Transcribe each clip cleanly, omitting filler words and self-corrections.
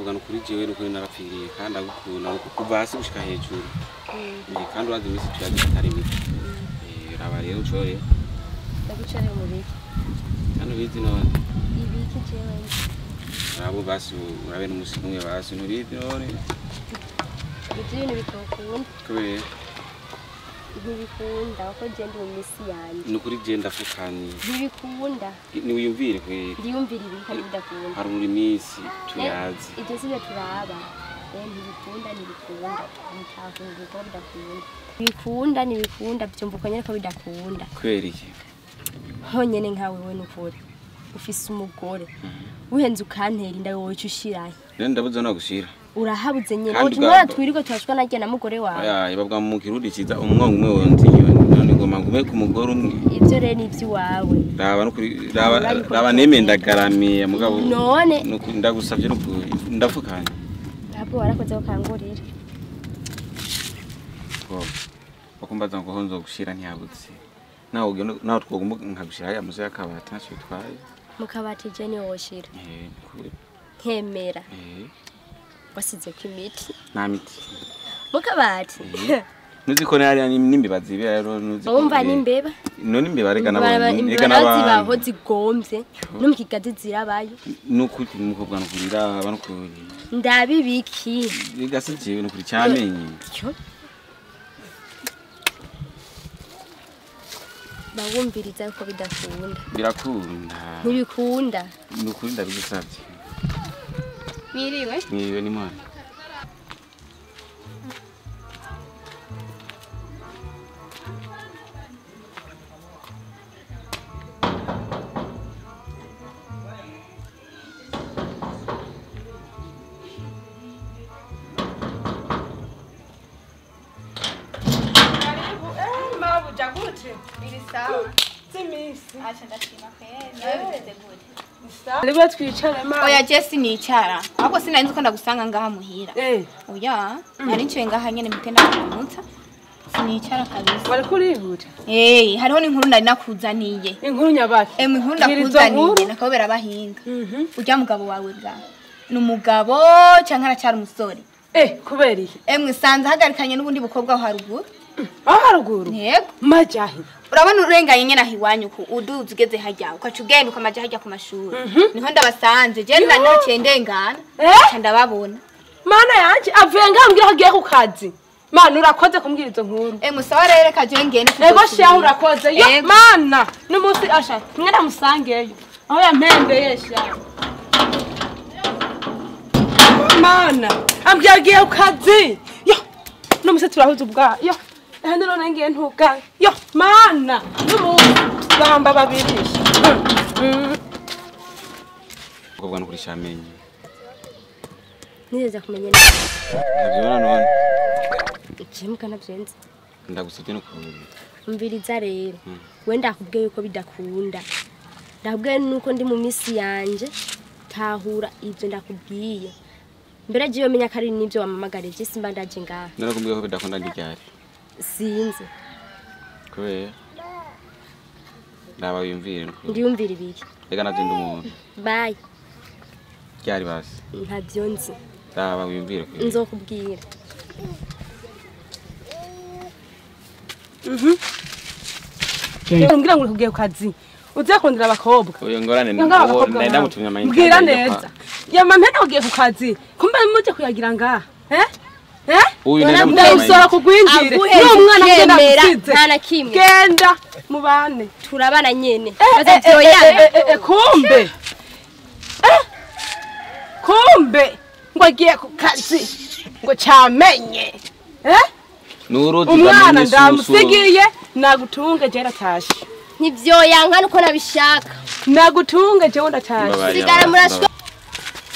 Mukobwa nukuri jewe nukuri narapfiriye kandi agukunda kuva hasi gushika hejuru. Kandi urazi imisi tuyazi atari mike. Raba rero ucore. Ndagucore mu biki? Kandi ubizi none. Ibiki jewe? Rabo basi urabe n'umusi umwe basi ntubizi none. Ibyo bintu bitokunda. Kubera ntibikunda ko je ndi mu misi yanje. Nukuri je ndafukanye. Ntibikunda. Niwiyumvire kweri. Ndiyumvira ibi kandi bidakunda. Harura imisi tuyazi. Ibyo sibyo turaba. Ntibikunda ntibikunda. Ntavuga ko bidakunda. Bikunda ntibikunda byumva uko nyene ko bidakunda. Kubera iki? Honyene nkawe we nukuri. Ufise umugore. Uhenze ukantera inda wowe ico ushirahe. Rero ndabuze no gushira. Urahabuze nyene. Utumwa twirirwa turashwa narya na mugore wawe. Oya, ibabwa mu kirundi ciza umwongo umwe wonzi none ngoma ngume ku mugore umwe. Ivyo rero ni ivy'iwawe. Raba nukuri raba neme ndagaramiye mugabo. None ndagusavye nukuri ndafukanye. Ntabwo warakoze ukangurira. Ko bakumbaza ngo honzo gushira ntiyabuze. Nawe nawe twogomba nkagushira ya muze yakabati ntacyo bitwaye. Mukabati je ni woshira. Nukuri. Nkemera. Wasize ko imiti. Nta miti. Mukabati. Nuzi ko nari n'imbeba zibera rero nuzi. Umva n'imbeba. None imbeba rega nabonye. Rega nabonye. Zibaho zigomvye. No mu kigazi zirabayo. Nukuri mukobwa nukuri ndaba nukuri. Ndabibiki. Rega si jewe nukuri cyamenye. Bawumviriza ko bidakunda. Birakunda. Ntibikunda. Nukuri ndabigusavye. Mwiriwe? Mwiriwe ni mwana. Karibu. Mabuja gute? Biri sawa. Simisi. Acha ndashima kweli. Nawe bimeze gute? Niba twicara ma. Oya Jesse nicara. Ahubwo sinari nzi ko ndagusanga ngaha muhira. Oya, nari nciye ngaha nyene mpite ndakuramutsa. Sinicara kabisa. Wari kurihuta? Hariho n'inkuru nari nakuzaniye. Inkuru nyabaki? Inkuru ndakuzaniye nakobera bahinga. Urya mugabo wawe bwa. Ni umugabo canke aracyari umusore? Kubera iki? Mwisanze hagarikanye n'ubundi bukobwa aho haruguru. Aho haruguru? Yego. Majahi. Urabona urenganye nyene aho iwanyu ku uduze ugeze hajya ukaca ugenda ukamaja hajya ku mashuri. Niho ndabasanze je naciye ndengana. Nca ndababona. Mana yanje avuye ngambwira ko agiye ku kazi. Mana urakoze kumbwira izo nkuru. Musawa rero reka je ngende. Ego shaho urakoze. Yo mana n'umunsi asha mwe ndamusangeyo. Aho yampembeye sha. Mana ambwira agiye ku kazi. Yo n'umunsi turahuza ubwa. Yo hano none ngiye ntuga. Yo mana n'umunsi bamba babirisha. Mukobwa nukuri shamenye. Nigeze kumenya. Nabyibona none. Ikimuka navyenze. Ndagusabye nukuri. Umviriza rero. We ndakubwiye yuko bidakunda. Ndakubwiye nuko ndi mu misi yanje tahura ivyo ndakubwiye. Mbere jiyo menya kari nivyo wamamagarije simba ndaje ngaha. Narakubwiye ko bidakunda ndiryari. Sinzi. Kubera ndaba wiyumvire nukuri. Ndiyumvira ibiki? Rega navyo ndi umuntu. Bye. Ryari basi? Ntavyo nzi. Ndaba wiyumvire kweri. Nzokubwira. Ngira ngo ugiye ku kazi. Uze kondera abakobwa. Oyo ngorane ndamutumye amayinite. Mbwira neza. Yama mpene ugiye ku kazi. Kumbe muje kuyagira ngaha. Uyu ndamutumye. Kugwinjire. N'umwana ngenda gusize. Nta na kimwe. Genda mubane. Turabana nyene. Bazavyoyanga. Kumbe. Kumbe ngo agiye ku kazi. Ngo cyamenye. Nuruzi umwana ndamusigiye nagutunge je ndatashe. Ntivyoyanka nuko nabishaka. Nagutunge je ndatashe. Sigara murashwa.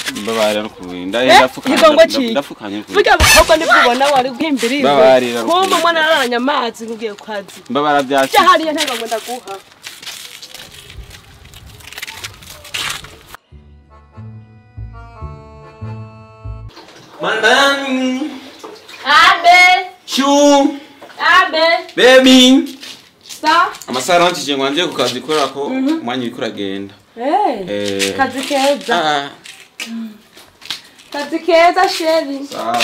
Mbabarira nukuri ndafukanye ndafukanye nukuri. Vuga abakobwa nibubona wari guhimbiriye. Mbabarira. Kumbe umwana araranya amazi ngugiye ku kazi. Mbabara byatsi. Hariya ntabwo ngo ndaguha. Mandani. Abe. Chu. Abe. Baby. Sa. Amasaha nankije ngo anje ku kazi kubera ko umwanya uriko uragenda. Kazi keza. Kazi keza chéri. Sawa.